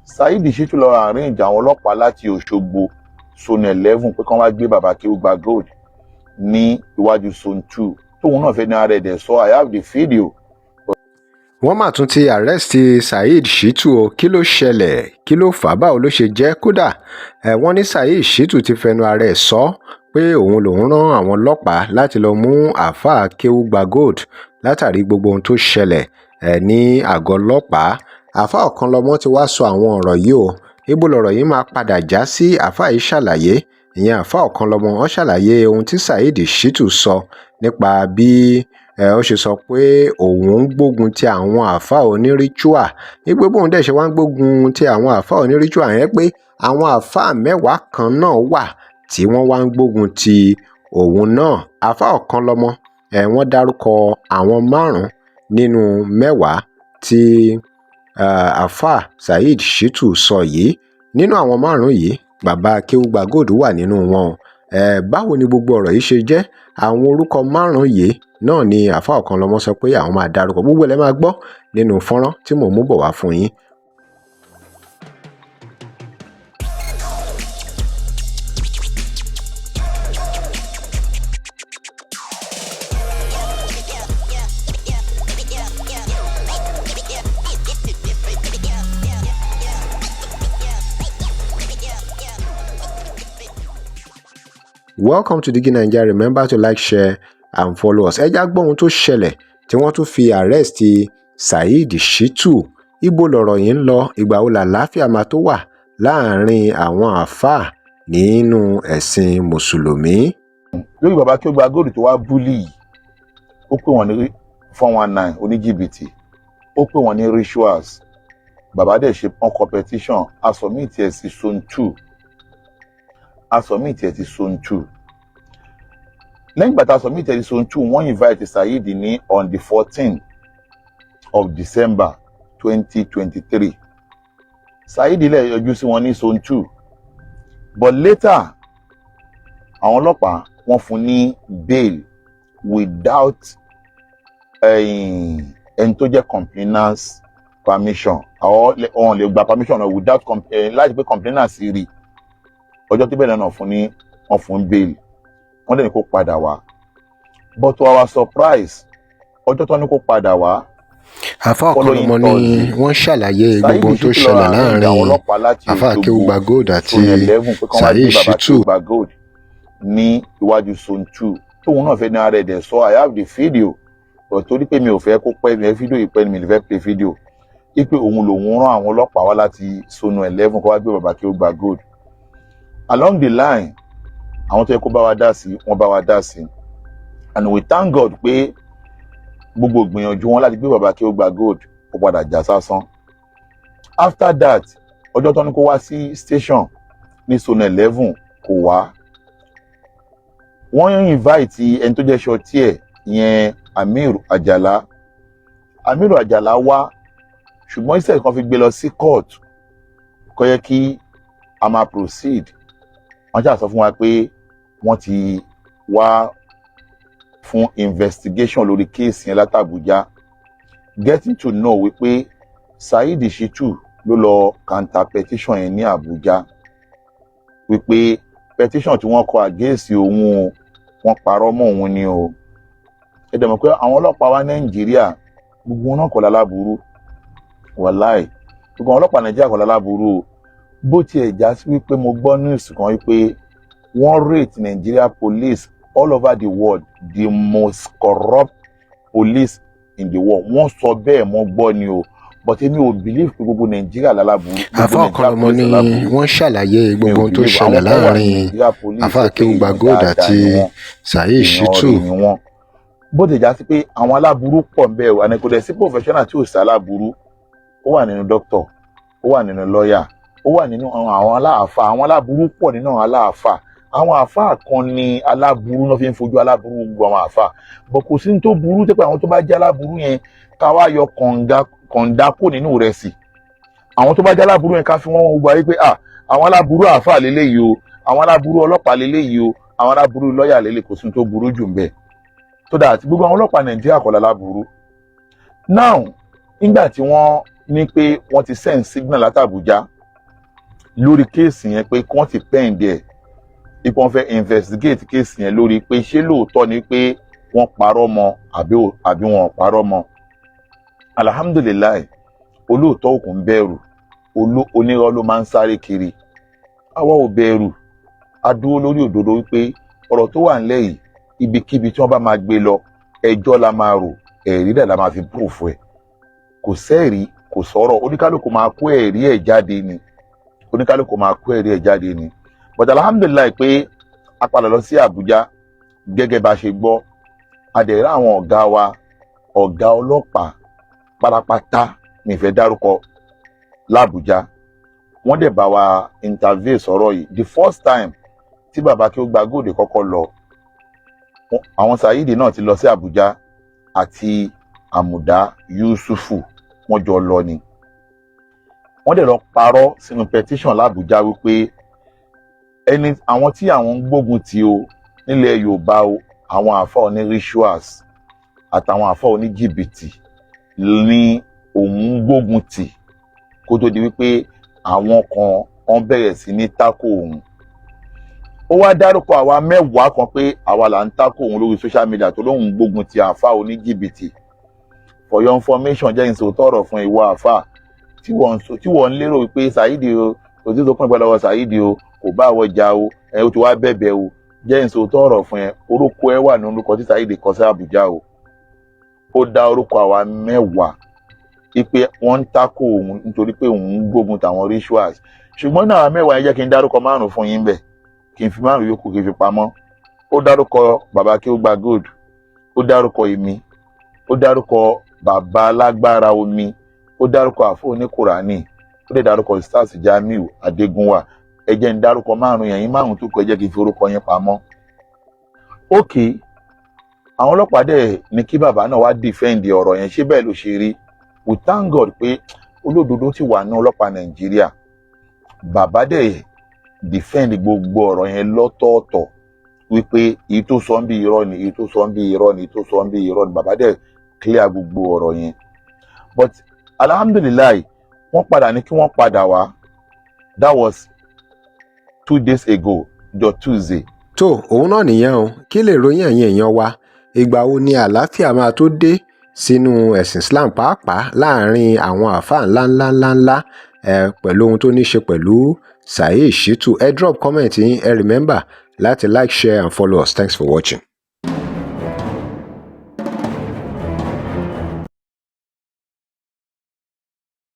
Saheed Shittu lọ arrange àwọn ọlọ́pàá láti Òṣogbo Zone 11 pé kán wá gbé Bàbá Akéwùgbà Gold ní iwájú Zone 2, tóun náà fẹ́ ní ara ẹ̀ dẹ̀ sọ. I have the video. Wọ́n mà tún ti arrest Saheed Shittu o. Kí ló ṣẹlẹ̀? Kí ló fà á? Báwo ló ṣe jẹ́? Kódà wọ́n ní Saheed Shittu ti fẹnu ara ẹ̀ sọ pé òun lòún rán àwọn ọlọ́pàá láti lọ́ọ́ mú àáfàá Akéwùgbà Gold látàrí gbogbo ohun tó ṣẹlẹ̀ ní àgọ́ ọlọ́pàá. Àáfàá Ọ̀kànlọ́mọ ti wáá sọ àwọn ọ̀rọ̀ yìí o. Ibo lọ̀rọ̀ yìí máa padà já sí? Àáfàá yìí ṣàlàyé, ìyẹn àáfàá Ọ̀kànlọ́mọ, wọn ṣàlàyé ohun tí Saheed Shittu sọ nípa bí ó ṣe sọ pé òun ń gbógun ti àwọn àáfàá oní-ritual, wípé bóun dẹ̀ ṣe wá ń gbógun ti àwọn àáfàá oní-ritual yẹn, pé àwọn àáfàá 10 kan náà wà tí wọ́n wá ń gbógun ti òun náà. Àáfàá Ọ̀kànlọ́mọ, wọ́n dárúkọ àwọn márùn-ún nínú 10 tí àáfàá Saheed Shittu sọ yìí. Nínú àwọn márùn-ún yìí, Bàbá Akéwùgbà Gold wà nínú wọn. Báwo ni gbogbo ọ̀rọ̀ yìí ṣe jẹ́? Àwọn orúkọ márùn-ún yìí náà ni àáfàá Ọ̀kànlọ́mọ sọ pé àwọn máa dárúkọ. Gbogbo ẹ̀ lẹ́ máa gbọ́ nínú fọ́nrán tí mò ń mú bọ̀ wá fún yín. Welcome to Digi Naija. Remember to like, share and follow us. Ẹ já gbọ́ ohun tó ṣẹlẹ̀ tí wọ́n tún fi arrest Saheed Shittu. Ibo lọ̀rọ̀ yìí ń lọ? Ìgbà wo làlàáfíà máa tó wà láàrin àwọn àáfàá nínú ẹ̀sìn mùsùlùmí? Lórí Bàbá Akéwùgbà Gold tó wá bully yìí, ó pè wọ́n ní 419, oníjìbìtì, ó pè wọ́n ní rituals. Bàbá dẹ̀ ṣe pọ́n competition, a submit ẹ̀ sí Zone 2, a submit ẹ̀ sí Zone 2. Lẹ́yìn ìgbà tá a submit ẹ̀ sí Zone 2, wọ́n invite Saheed ní on the 14 of December 2023. Saheed lè yọjú sí wọn ní Zone 2, but later àwọn ọlọ́pàá wọ́n fún ní bail without ẹni tó jẹ́ complainants permission. Àwọn ọ̀hún lè gba permission náà without láti pé complainants rí ọjọ́ tó bẹ̀rẹ̀ náà fún ní wọ́n fún bail. Wọ́n dẹ̀ ní kó padà wá, but to our surprise, ọjọ́ tó ní kó padà wá, Àáfàá Ọ̀kànlọ́mọ ni wọ́n ṣàlàyé gbogbo ohun tó ṣẹlẹ̀ láàrin àáfàá Akéwùgbà Gold àti Saheed Shittu Gold ní iwájú Zone 2, tóun náà fẹ́ ní ara ẹ̀ dẹ̀ sọ. I have the video, but torí pé mi ò fẹ́ kó pẹ́ mi ẹ fídíò yìí pẹ́ ni mi lè fẹ́ play video, wípé òun lòun rán àwọn ọlọ́pàá wá láti Zone 11 kó wá gbé Bàbá Akéwùgbà Gold. Along the line, àwọn tó yẹ kó bá wa dá sí, wọ́n bá wa dá sí, and we thank God pé gbogbo ìgbìyànjú wọn láti gbé Bàbá Akéwùgbà Gold, ó padà já sásán. After that, ọjọ́ tó ní kó wá sí station ní Zone 11, kò wá. Wọ́n invite ẹni tó jẹ́ surety ẹ̀ ìyẹn, Amir Ajala. Amir Ajala wá, ṣùgbọ́n instead kan fi gbé lọ sí court kó yẹ kí a máa proceed, wọ́n ṣáà sọ fún wa pé wọ́n ti wá fún investigation lórí case yẹn láti Àbújá, getting to know wípé Saheed Shittu ló lọ counter petition yẹn ní Àbújá, wípé petition tí wọ́n kọ against òun o, wọ́n parọ́ mọ́ òun ni o. Ẹ dẹ̀ mọ̀ pé àwọn ọlọ́pàá wa Nàìjíríà, gbogbo wọn náà kọ́ láláburú. Wàláì, gbogbo àwọn ọlọ́pàá Nàìjíríà kọ́ láláburú o. Bó tiẹ̀ já sí wípé mo gbọ́ news kan wípé wọ́n rate Nigeria police all over the world the most corrupt police in the world. Wọ́n sọ bẹ́ẹ̀, mo gbọ́ ni o, but èmi ò believe pé gbogbo Nàìjíríà láláburú. Àáfàá Ọ̀kànlọ́mọ ni wọ́n ṣàlàyé gbogbo ohun tó ṣẹlẹ̀ láàrin àáfàá Akéwùgbà Gold àti Saheed Shittu. Bó ti já sí pé àwọn aláburú pọ̀ ń bẹ́ẹ̀ o, àná kò dẹ̀ sí professional tí ò sí aláburú. Ó wà nínú doctor, ó wà nínú lawyer, ó wà nínú àwọn aláàfáà. Àwọn aláburú pọ̀ nínú àwọn aláàfáà. Àwọn àáfàá kan ní aláburú náà fi ń fojú aláburú gbogbo àwọn àáfàá bọ̀. Kò sí ní tó burú tó pé àwọn tó bá jẹ́ aláburú yẹn, ká wá yọ kànga kànda kó nínú rẹ̀ sí. Àwọn tó bá jẹ́ aláburú yẹn, ká fi wọ́n gbogbo ayé pé, ah, àwọn aláburú àáfàá lélẹ́yìí o, àwọn aláburú ọlọ́pàá lélẹ́yìí o, àwọn aláburú lọ́ọ̀yà lélẹ́yìí. Kò sí ní tó burú jù ń bẹ́ẹ̀ tó dáa àti gbogbo àwọn ọlọ́pàá Nàìjíríà kọ́ láláburú. Now, nígbà tí wọ́n ní pé wọ́n ti send signal láti Àbújá Lórí case yẹn, pé kí wọ́n ti pend ẹ̀, ipò wọn fẹ́ investigate case yẹn lórí pé ṣé lóòótọ́ ni pé wọ́n parọ́ mọ́ àbí wọn ò parọ́ mọ́. Alhamdulillahi, olóòótọ́ òkun bẹ̀rù, onírọ́ ló máa ń sáré kiri. Àwa ò bẹ̀rù, a dúró lórí òdodo wípé ọ̀rọ̀ tó wà nílẹ̀ yìí, ibikíbi tí wọ́n bá máa gbé lọ, ẹjọ́ la máa rò, ẹ̀rí dẹ̀ la máa fi proof ẹ̀. Kò sẹ́ẹ̀rí, kò sọ̀rọ̀, oníkálukú máa kó ẹ̀rí ẹ̀ jáde ni, oníkálukú máa kó ẹ̀rí ẹ̀ jáde ni. But alhamdulillahi pé a padà lọ sí Àbújá gẹ́gẹ́ bá a ṣe gbọ́. A dẹ̀ rí àwọn ọ̀gá wa, ọ̀gá ọlọ́pàá pátápátá, mi fẹ́ dárúkọ, l'Àbújá. Wọ́n dẹ̀ bá wa interview sọ̀rọ̀ yìí. The first time tí bàbá kí ó gba góòdì kọ́kọ́ lọ, àwọn Saheed náà ti lọ sí Àbújá àti Àmùdá Yusufu, wọ́n jọ lọ ni. Wọ́n dẹ̀ lọ parọ́ sínú petition l'Àbújá wípé ẹni àwọn tí àwọn ń gbógun tì o nílẹ̀ Yorùbá o, àwọn àáfà oní rituals àtàwọn àáfà oní jìbìtì ní òun ń gbógun tì, kó tó di wípé àwọn kan wọ́n bẹ̀rẹ̀ sí ní tákò òun. Ó wá dárúkọ àwa 10 kan pé àwa là ń tákò òun lórí social media tó lóun gbógun ti àáfà oníjìbìtì. For your information, jẹ́ ìsòótọ́ ọ̀rọ̀ fún ìwọ àáfà tí wọ́n ń lérò pé Saheed o, kò sí tó kàn pẹ̀lú ọwọ́ Saheed o, kò bá àwọ̀ jà o, ẹ o ti wá bẹ̀bẹ̀ o. Jẹ́ ìsòótọ́ ọ̀rọ̀ fún ẹ, orúkọ ẹ wà ní orúkọ tí Saheed kọ sí Àbújá o. Ó dá orúkọ àwa 10 ipe wọ́n ń tákò òun nítorí pé òun ń gbógun tàwọn rituals. Ṣùgbọ́n náà, 10 yẹn, jẹ́ kí n dárúkọ márùn fún yín bẹ̀, kí n fi márùn yòókù kí n fi pamọ́. Ó dárúkọ bàbá kí ó gba gold, ó dárúkọ èmi, ó dárúkọ bàbá alágbára omi, ó dárúkọ àfọ oníkùránì, ó dẹ̀ dárúkọ Stars Jamiu Adégúnwà. Ẹ jẹ́ n dárúkọ márùn yẹn, yín márùn tó kù, ẹ jẹ́ kí n fi orúkọ yẹn pamọ́. Ok, àwọn ọlọ́pàá dẹ̀ ní kí bàbá náà wá defend ọ̀rọ̀ yẹn, ṣé bẹ́ẹ̀ ló ṣe rí? We thank God pé olódodo ti wà ní ọlọ́pàá Nàìjíríà. Bàbá dẹ̀ defend gbogbo ọ̀rọ̀ yẹn lọ́tọ̀ọ̀tọ̀ wípé èyí tó sọ ń bí irọ́ ni, èyí tó sọ ń bí irọ́ ni, èyí tó sọ ń bí irọ́ ni. Bàbá dẹ̀ clear gbogbo ọ̀rọ̀ yẹn. But alhamdulillahi, wọ́n padà ní kí wọ́n padà wá. That was 2 days ago, jọ Tuesday. Tó òun náà nìyẹn o. Kí lè ròyìn, ẹ̀yin èèyàn wa? Ìgbà wo ni àlàáfíà máa tó dé sínú ẹ̀sìn Islam, pàápàá láàrin àwọn àáfàá ńláńlá ńláńlá ẹ, pẹ̀lú ohun tó ní í ṣe pẹ̀lú Saheed Shittu? Ẹ drop comment yín. Ẹ remember láti like, share and follow us. Thanks for watching.